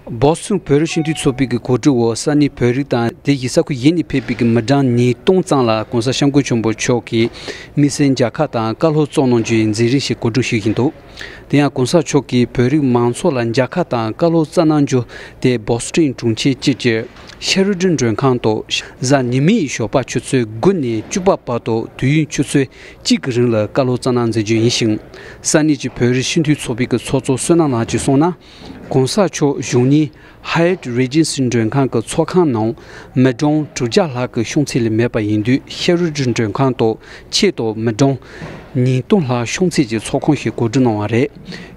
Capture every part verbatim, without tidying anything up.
བོ་སི་ཊོན་བོད་རིགས་སྤྱི་མཐུན་ཚོགས་པའི་གི་གོ་སྒྲིག་འོག་ས་གནས་བོད་རིགས་དང་དེ་བཞིན་ས་ཁུལ་གཞན་ནས་ཕེབས་པའི་གི་མི་གྲངས་ཉིས་སྟོང་ཙམ་ལ་༸གོང་ས་༸སྐྱབས་མགོན་ཆེན་པོ་མཆོག་གིས་དམིགས་བསལ་མཇལ་ཁ་དང་བཀའ་སློབ་སྩལ་གནང་རྒྱུའི་མཛད་རིམ་ཞིག་གོ་སྒྲིག་ཞུས་ཡིན་འདུག་དེ་ཡང་༸གོང་ས་མཆོག་གིས་བོད་རིགས་མང་ཚོགས་ལ་མཇལ་ཁ་དང་བཀའ་སློབ་སྩལ་གནང་རྒྱུ་དེ་བོ་སི་ཊོན་གྲོང་ཁྱེར་སྤྱི་གི་ཤེ་རི་ཌན་མགྲོན་ཁང་དུ་གཟའ་ཉི་མའི་ཞོགས་པ་ཆུ་ཚོད་དགུ་ནས་བཅུ་པ་བར་དུ་དུས་ཡུན་ཆུ་ཚོད་གཅིག་གི་རིང་ལ་བཀའ་སློབ་སྩལ་གནང་མཛད་རྒྱུ་ཡིན་ཞིང་། ས་གནས་ཀྱི་བོད་རིགས་སྤྱི་མཐུན་ཚོགས་པའི་གི་ཚོགས་གཙོ་བསོད་ནམས་ལགས་ཀྱིས་གསུངས་ན། ༸གོང་ས་མཆོག་བཞུགས་གནས་ཧ་ཡཊ་རི་ཇེན་སི་མགྲོན་ཁང་གི་ཚོགས་ཁང་ནང་མི་གྲངས་དྲུག་བརྒྱ་ལྷག་གི་ཤོང་ཚད་ལས་མེད་པ་ཡིན་དུས། ཤེ་རི་ཌན་མགྲོན་ཁང་དུ་ཆེད་དུ་མི་གྲངས་ཉིས་སྟོང་ལྷག་ཤོང་ཚད་ཀྱི་ཚོགས་ཁང་ཞིག་གོ་སྒྲིག་གནང་བ་རེད།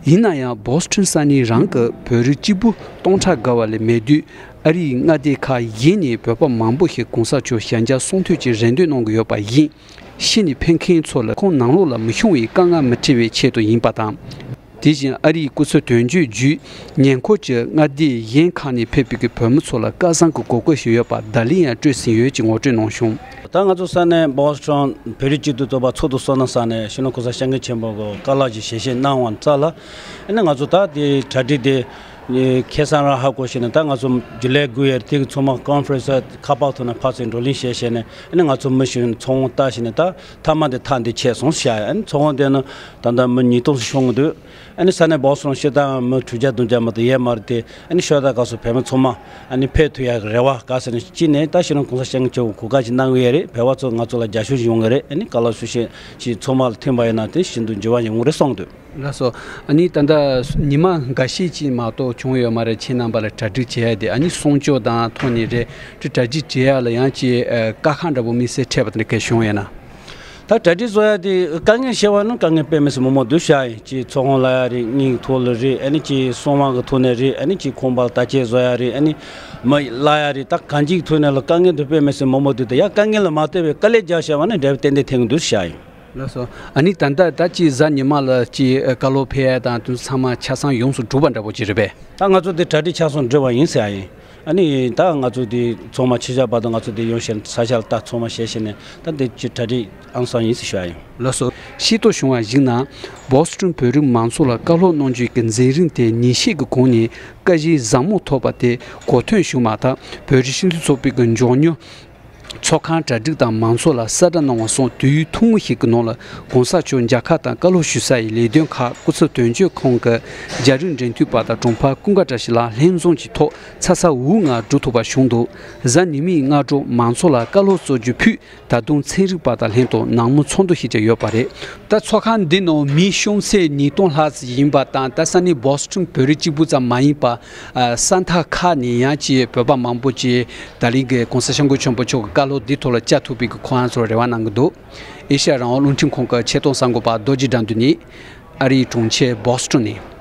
ཡིན་ན་ཡང་བོ་སི་ཊོན་ས་གནས་རང་གི་བོད་རིགས་གཅིག་པུ་སྟོང་ཕྲག་བརྒལ་བ་ལས་མེད་དུས། ཨ་རིའི་མངའ་སྡེ་ཁག་གཞན་ནས་བོད་པ་མང་པོ་ཞིག་༸གོང་ས་མཆོག་ཞལ་མཇལ་གསུང་ཐོས་ཀྱི་རེ་འདུན་གནང་གི་ཡོད་པ་བཞིན། ཕྱི་ནས་ཕེབས་མཁན་ཚོ་ལ་ཁོང་ནང་ལོགས་ལ་མི་ཤོང་བའི་དཀའ་ངལ་མི་འཕྲད་པའི་ཆེད་དུ་ཡིན་པ་དང་། དེ་བཞིན་ཨ་རིའི་སྐུ་ཚབ་དོན་གཅོད་བརྒྱུད་ཉེ་འཁོར་གྱི་མངའ་སྡེ་གཞན་ཁག་ནས་ཕེབས་པའི་གི་བོད་མི་ཚོ་ལ་སྐལ་བཟང་གི་གོ་སྐབས་ཤིག་ཡོད་པ་བརྡ་ལན་ཡང་སྤྲོད་ཟིན་ཡོད་ཅེས་ངོ་སྤྲོད་གནང་བྱུང་། ད་ང་ཚོ་ས་གནས་བོ་སི་ཊོན་བོད་རིགས་སྤྱི་མཐུན་ཚོགས་པ་ཚོགས་འདུ་སོ་ན་ས་གནས་སྤྱི་ནོར་༸གོང་ས་༸སྐྱབས་མགོན་ཆེན་པོ་གི་བཀའ་སློབ་ཀྱི་ཞལ་བཞེས་གནང་བ་རྩ་ལ། ཨ་ནི་ང་ཚོ་ད་དེ་གྲ་སྒྲིག་དེ་ཁ་སང་རང་ཧ་གོ་བྱས་ནས། ད་ང་ཚོ་ཇུ་ལའི་དགུ་ཡར་དེ་གི་ཚང་མ་ཀོན་ཧྥ་རན་སི་ཁ་པར་ཐོག་ནས་ཕར་ཚུར་བགྲོ་གླེང་བྱས་བྱས་ནས། ཨ་ནི་ང་ཚོ་མི་ཞིག་ཚོགས་དབང་བཏང་བྱས་ནས། ད་མཐའ་མ་དེ་ཐག་འདི་ཆད་སོང་ཟེར་བྱས། ཨ་ནི་ཚོགས་དབང་དེ་ནི་ད་ལྟ་མི་ཉིས་སྟོང་ཙམ་ཤོང་གི་འདུག་ཨ་ནི་ས་གནས་བོ་སི་ཊོན་སྤྱིར་བཏང་མི་དྲུག་བརྒྱ་བདུན་བརྒྱ་མ་གཏོགས་ཡོད་མ་རེད་དེ། ཨ་ནི་ཤོག་ད་སྐབས་སུ་བོད་མི་ཚང་མ་ཨ་ནི་ཕེབས་ཐུབ་ཡག་གི་རེ་བ། ག་ཟེར་ན་གཅིག་ནས་ད་སྤྱི་ནོར་༸གོང་ས་༸སྐྱབས་མགོན་ཆེན་པོ་གོ་སྐབས་ཅིག་གནང་གི་ཡོད་རེད། བོད་པ་ཚོ་ང་ཚོ་ལ་རྒྱབ་སྐྱོར་ཅིག་ཡོང་གི་རེད། ཨ་ནི་བཀའ་སློབ་ཞུ་བྱེད་ཅིག་ཚང་མ་ལ་ཐོན་པ་ཡིན་ན་དེ་ཤིན་ཏུ་འགྱུར་བ་ཡོང་གི་རེད་གསུངས་འདུག་ལགས་སོ། ཨ་ནི་ད་ལྟ་ཉི་མ་འགའ་ཤས་ཅིག་མ་གཏོགས་བྱུང་ཡོད་མ་རེད། ཁྱེད་རྣམ་པ་ལ་གྲ་སྒྲིག་བྱེད་ཡ་དེ། ཨ་ནི་གསུང་ཆོས་དང་ཐོག་ནས་རེད། གྲ་སྒྲིག་བྱེད་ཡ་ལ་ཡང་ཅིག་དཀའ་ཁག་འདྲ་པོ་དམིགས་བསལ་འཕྲད་པ་དེ་འདྲ་གལ་བྱུང་ཡོད་ན། ད་གྲ་སྒྲིག་བཟོ་ཡ་དེ་དཀའ་ངལ་ཞེ་པོ་ནི་དཀའ་ངལ་དཔེ་མི་སྲིད་མང་པོ་འདུག་ཤག་ཡིན། ཅིག་ཚོགས་དབང་ལབ་ཡ་རེད། དངུལ་གྱི་ཐོག་ལ་རེད། ཨ་ནི་ཅིག་གསང་བ་གི་ཐོག་ནས་རེད། ཨ་ནི་ཅིག་ཁང་པ་ལ་བརྟག་དཔྱད་བཟོ་ཡ་རེད། ཨ་ནི་མི་གླ་ཡ་རེད། ད་གང་ཅིའི་ཐོག་ནས་ལ་དཀའ་ངལ་དེ་དཔེ་མི་སྲིད་མང་པོ་འདུག་ད་ཡ་དཀའ་ངལ་ལ་མ་ལྟོས་པའི་དཀའ་ལས་རྒྱག་བྱས་པ་ནི་འབྲས་བུ་ཏན་ཏན་ཐོན་གི་འདུག་ཤག་ཡིན། ལགས་སོ། ཨ་ནི་ད་ལྟ་ད་ཅིག་གཟའ་ཉི་མ་ལ་ཅིག་བཀའ་སློབ་ཕེབས་ཡ་དང་དེ་ཚང་མ་ཆ་ཚང་ཡོངས་སུ་གྲུབ་པ་འདྲ་པོ་ཅིག་རེད་པས། ད་ང་ཚོ་དེ་གྲ་སྒྲིག་ཆ་ཚང་འགྲིག་པ་ཡིན་ཟེར་ཡ་ཡིན། ཨ་ནི་ད་ང་ཚོ་དེ་ཚང་མ་ཕྱི་རྒྱལ་བར་དུ་ང་ཚོ་དེ་ཡོང་བྱས་ས་ཆ་ལ་ད་ཚང་མ་ཞལ་བཞེས་ནས། ད་དེ་ཅིག་གྲ་སྒྲིག་ཨང་སང་ཡིན་ཟེར་ཞུ་ཡ་ཡིན། ལགས་སོ། ཤེས་རྟོགས་བྱུང་བར་གཞིགས་ན། བོ་སི་ཊོན་བོད་རིགས་མང་ཚོགས་ལ་བཀའ་སློབ་གནང་རྒྱུའི་གི་མཛད་རིམ་དེ་ཉིན་ཤས་ཀྱི་གོང་ནས་སྐད་གཞས་ཟབ་མོ་ཐོབ་པ་དེ་གོ་ཐོས་བྱུང་མ་ཐག་བོད་རིགས་སྤྱི་མཐུན་ཚོགས་པའི་གི་མགྱོགས་མྱུར་ཚོགས་ཁང་གྲ་སྒྲིག་དང་མང་ཚོགས་ལ་གསལ་བསྒྲགས་གནང་བ་སོང་། དུས་ཡུན་ཐུང་ངུ་ཞིག་གི་ནང་ལ་༸གོང་ས་མཆོག་མཇལ་ཁ་དང་བཀའ་སློབ་ཞུ་ས་ཡི་ལས་དོན་ཁག་སྐུ་ཚབ་དོན་གཅོད་ཁང་གི་རྒྱ་རིགས་འབྲེལ་མཐུད་པ་དང་དྲུང་འཕར་ཀུན་དགའ་བཀྲ་ཤིས་ལགས་ལྷན་འཛོམས་ཀྱི་ཐོག་ཚ་ཚ་འུར་འུར་ངང་གྲུབ་ཐུབ་པ་བྱུང་འདུག་གཟའ་ཉི་མའི་སྔ་དྲོ་མང་ཚོགས་ལ་བཀའ་སློབ་སྩལ་རྒྱུ་ཕུད། ད་དུང་ཚན་རིག་པ་དང་ལྷན་དུ་ནང་མི་ཚོགས་འདུ་ཞིག་ཀྱང་ཡོད་པ་རེད། ད་ཚོགས་ཁང་འདི་ནང་མིའི་ཤོང་ཚད་ཉིས་སྟོང་ལྷག་ཙམ་ཡིན་པ་དང་། ད་ས་གནས་བོ་སི་ཊོན་བོད་རིགས་གཅིག་པུ་ཙམ་མ་ཡིན་པ། ཨ། ས་མཐའ་ཁག་ནས་ཡང་ཅིག་བོད་པ་མང་པོ་ཅིག་ད་ལན་གྱི་༸གོང་ས་༸སྐྱབས་མགོན་ཆེན་པོ་མཆོག་གི་བཀའ་སློབ་འདིའི་ཐོག་ལ་བཅར་ཐུབ་པའི་གི་ཁོ་རང་ཚོར་རེ་བ་གནང་གི་འདུག་ཨེ་ཤ་ཡ་རང་དབང་རླུང་འཕྲིན་ཁང་གི་ཆེད་གཏོང་གསར་འགོད་པ་རྡོ་རྗེ་དགྲ་འདུལ་ནས། ཨ་རིའི་གྲོང་ཁྱེར་བོ་སི་ཊོན་ནས།